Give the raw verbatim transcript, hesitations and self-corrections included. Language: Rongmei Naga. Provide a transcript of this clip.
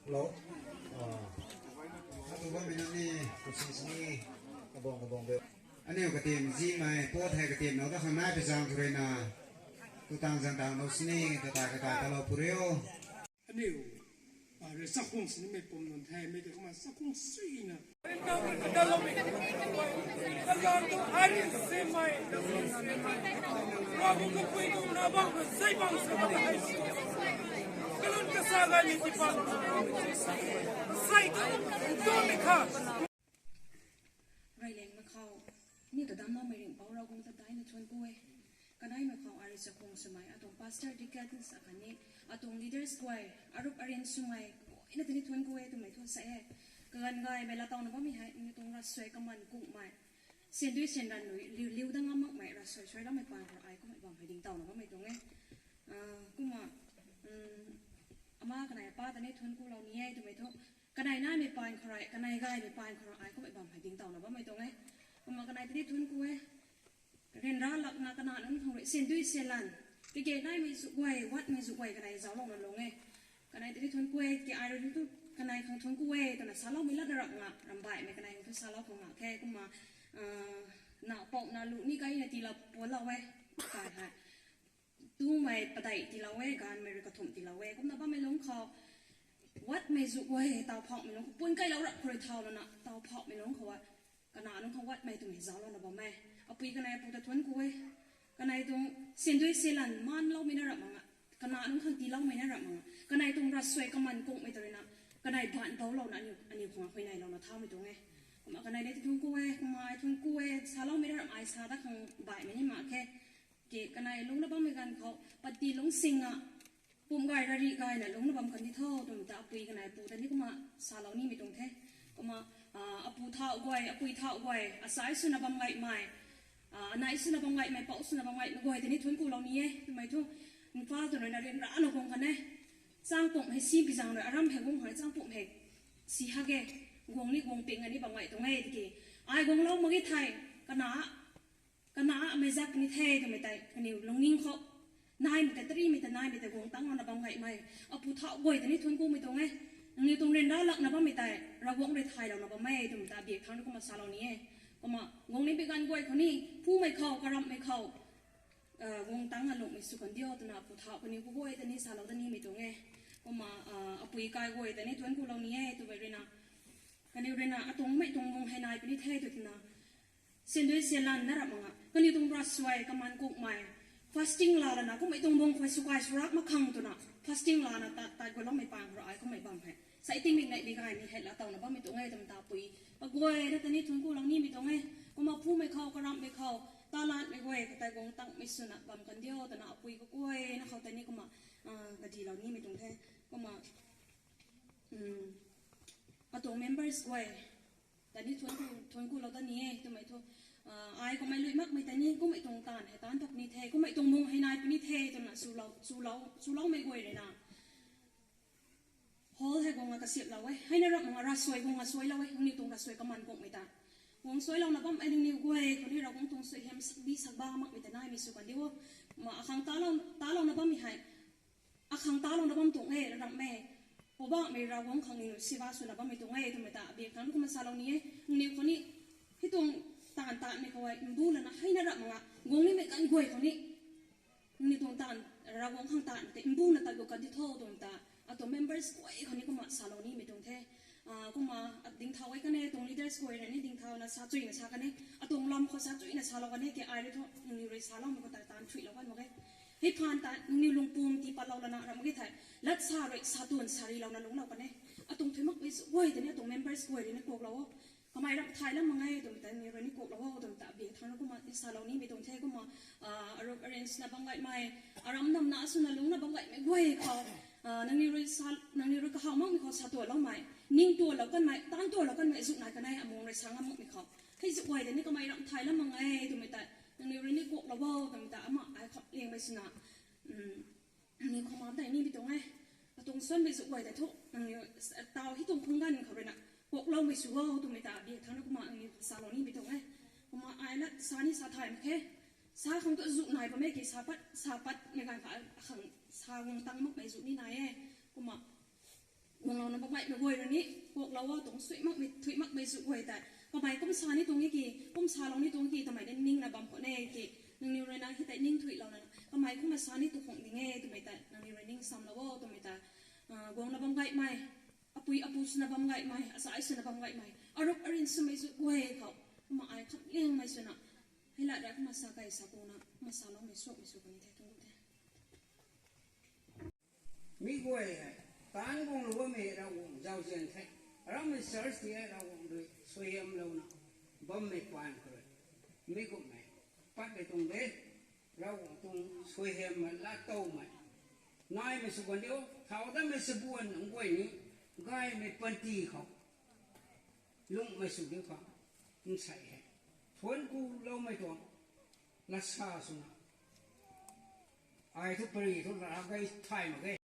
Hello. Ah. Atu bammei nunc ni, kusi sini, kabang kabang de. Aniu katim zimei, pot hei katim nau ta khang nai pei zaeng khou rui na. Tu tang zang tang nau sini, katai katai ta lou puriu. Aniu, ah, re chakhwang sini mei pum nunc the, mei ta kumna chakhwang sui na. Rayleng na khou, ni kadam loumei ringhpouc Ravguangc ta daina thuanc ku e. Kanaimei khou ari chakhwang swmei, atuang pastor, deacons akhatni, atuang leaders guay, arup arin swmei, guayna tini thuanc ku e twmei thu sa e. Kaganv gaymei laatowna bammei hei, mi tuang ravsuai kaman kungmei. Syan dui syan ranv rui liu, liu dat ngam makmei ravsuai suai lammei paan khou rui ai kummei bam hei dingtowna bammei tuang e. Ah, kumna, um, ama kanei apa ta ni thuanc kulou ni e twmei thu. Kanei naimei paan khou rui, kanei gaymei paan khou rui ai kummei bam hei dingtowna bammei tuang e. Kumna kanei ta ni thuanc ku e. Ryanra lakna kanac nunc khang rui, syan dui syan lanv. Kage naimei zu guay, watmei zu guay kanei zauclouna lung e. Kanei ta ni thuanc ku e, ke ai rui thu kanei khang thuanc ku e, twna saloumei lat na rap nga, ramh baihmei kanei khang thu salou khang nga khe, kumna, ah, na pou na lu ni kaina tiilou pualou e, kai hei. Tumei padeih tiilou e, gaanvmei rui kathumh tiilou e, kumna bammei lungc khou, watmei zu guay, taw phauhmei lungc khou, puan kailou rap khou rui thau lana, taw phauhmei lungc khou a, kanac nunc khang watmei twmei zauclouna bam e. Apui kanei apu ta thuanc ku e. Kanei tuang syan dui syan lanv maanloumei na rap mak nga, kanac nunc khang tiiloumei na rap mak nga, kanei tuang ravsuai kaman kungmei ta rui na, kanei baanc boulouna aniu, aniu khang huayneylouna thaumei tuang e. Kumna kanei ni ta thuanc ku e, kumna ai thuanc ku e, saloumei na rap ai sa dat khang baihmei ni mak khe. Ke kanei lungcna bammei ganv khou, pati lungcsing a, pum gay rari gayna lungcna bam kan di tho, twmei ta apui kanei apu ta ni kumna salou nimei tuang the. Kumna, ah, apu thau guay, apui thau guay, asai swna bam gaymei, ah, anei swna bam gaymei, pou swna bam gaymei guay ta ni thuanc kulou ni e twmei thu. Imphal tuang rui na ryanrana guang kan e. Chang pumh hei si pi zaeng rui, aram hei guang hei chang pumh hei si hak e. Guang ni guang ping a ni bam gay tuang e tiki. Ai guanglou mak ge thei, kanac, kanac mei zak ni the twmei tei kaniw lungning khou naimei ta, tarimei ta, naimei ta guang tanglouna bam gaymei. Apu thau guay ta ni thuanc kumei tuang e. Nangniw tuang ryanra lakna bammei tei Ravguangc rui thaylouna bam e twmei ta biak thangc rui kumna salou ni e. Kumna guang ni bi ganv guay khou ni, phumei khou, karamhmei khou, ah, guang tangc alungmei sw kan diu twna apu thau kaniw pu guay ta ni salou dat nimei tuang e. Kumna, ah, apui kai guay ta ni thuanc kulou ni e twmei rui na. Kaniw rui na atuang mei tuang mung hei nai puni the tw twna. Syan dui syan lanv na rap mak nga, kaniw tuang ravsuai kaman kungmei. Fasting laa lana kummei tuang bung khou sw kai sw rak mak khang twna, fasting laana tat, tat guloumei paan khou rui ai kummei bam hei. Sai tingmik neihmei gaymei hei laatowna bammei tuang e twmei ta apui kaguayna ta ni thuanc kulou nimei tuang e. Kumna phumei khou, karamhmei khou, talanmei guay kha tei guang tangmei swna bam kan diu twna apui kaguayna khou ta ni kumna, ah, kadilou nimei tuang the. Kumna, um, atuang members guay ta ni thuanc ku, thuanc kulou dat ni e twmei thu, ah, ai kummei lui makmei ta ni kummei tuang taanv hei taanc thak ni the, kummei tuang mung hei nai puni the twna swlou, swlou, swloumei guay rui na. Hall hei guang a kasiamhlou e, heina rap mak nga ravsuai guang a suailou e, nangniw tuang ravsuai kaman kungmei ta. Guang suailouna bam e nangniw guay khou ni Ravguangc tuang suaihiam sak bi sak ba makmei ta naimei sw kan di o. Ma akhang talou, talouna bammei hei. Akhang talouna bam tuang e, ramh e. Poubauhmei Ravguangc khang nangniw siva swna bammei tuang e twmei ta biak thangc rui kumna salou ni e. Nangniw khou ni, hei tuang taanv taanmei khou hei mbu lana heina rap mak nga, guang nimei ganv guay khou ni nangniw tuang taanv, Ravguangc khang taanv tei mbuna tat gu kan di tho twmei ta, atuang members guay khou ni kumna salou nimei tuang the. Ah, kumna, ah, dingthau e kan e, atuang leaders guay rui ni dingthauna sa chuina sa kan e, atuang lam khou sa chuina salou kan e, ke ai rui thu, nangniw rui saloumei khou ta taanv thuilou kan mak ge. Hei phaan ta nangniw lungpum tii patlou lana ram mak ge thei, lat sa rui sa tuan sa rilouna lungclou kan e. Atuang thuy makmei zu guay ta ni atuang members guay rui ni kuaklou o. Kamei ram thay lam mak nge twmei ta nangniw rui ni kuaklou o twmei ta biak thangc rui kumna salou nimei tuang the. Kumna, ah, arup arrange na bam gaymei, aram namna swna lungcna bam gaymei guay khou, ah, nangniw rui sa, nangniw rui kahaw makmei khou sa tuanloumei, ning tuanlou kanmei, taanc tuanlou kanmei zu nai kan e, amuang rui sa ngam makmei khou. Hei zu guay ta ni kamei ram thay lam mak nge twmei ta nangniw rui ni kuaklou o twmei ta ama ai khou liangmei swna, um, nangniw khou mam tei nimei tuang e. Atuang suanmei zu guay tei thu, nangniw, taw hei tuang khung ganv khou rui na kuakloumei sw o twmei ta biak thangc rui kumna nangniw salou nimei tuang e. Kumna ai lat sa ni sa thay mak khe. Sa khang tu zu nai bam e ki sa pat, sa patmei ganv kha akhang sa guang tang makmei zu ni nai e. Kumna guanglou Bam gaymei guay rui ni kuaklou o tuang sui makmei, thuy makmei zu guay tei kamei kum sa ni tuang e ki, kum salou ni tuang ki twmei ni ningna bam khwan e ki. Nangniw rui na hei tei ning thuilouna kamei kumna sa ni tu khang ding e twmei tei nangniw rui ning samlou o twmei tei, guangna bam gaymei, apui apu swna bam gaymei, asai swna bam gaymei, arup arin swmei zu guay khou kumna ai khamliangmei swna hei lat ra kumna sa key sa kuna kumna saloumei suakmei sw kani the tuang gu the. Mi guay hei, taanv guanglou bammei Ravguangc zauzian the. Aramei church ti hei Ravguangc rui suaihiamlouna bammei paan khou rui, mi kumhmei patmei tuang de, Ravguangc tuang suaihiammei lattowmei naimei sw kan diu, thau datmei chabuan nunc guay ni gaymei panty khou lungmei sw diu khang nsei hei thuanc kuloumei tuang latsa swna ai thu pari thu lat gay thay mak ge.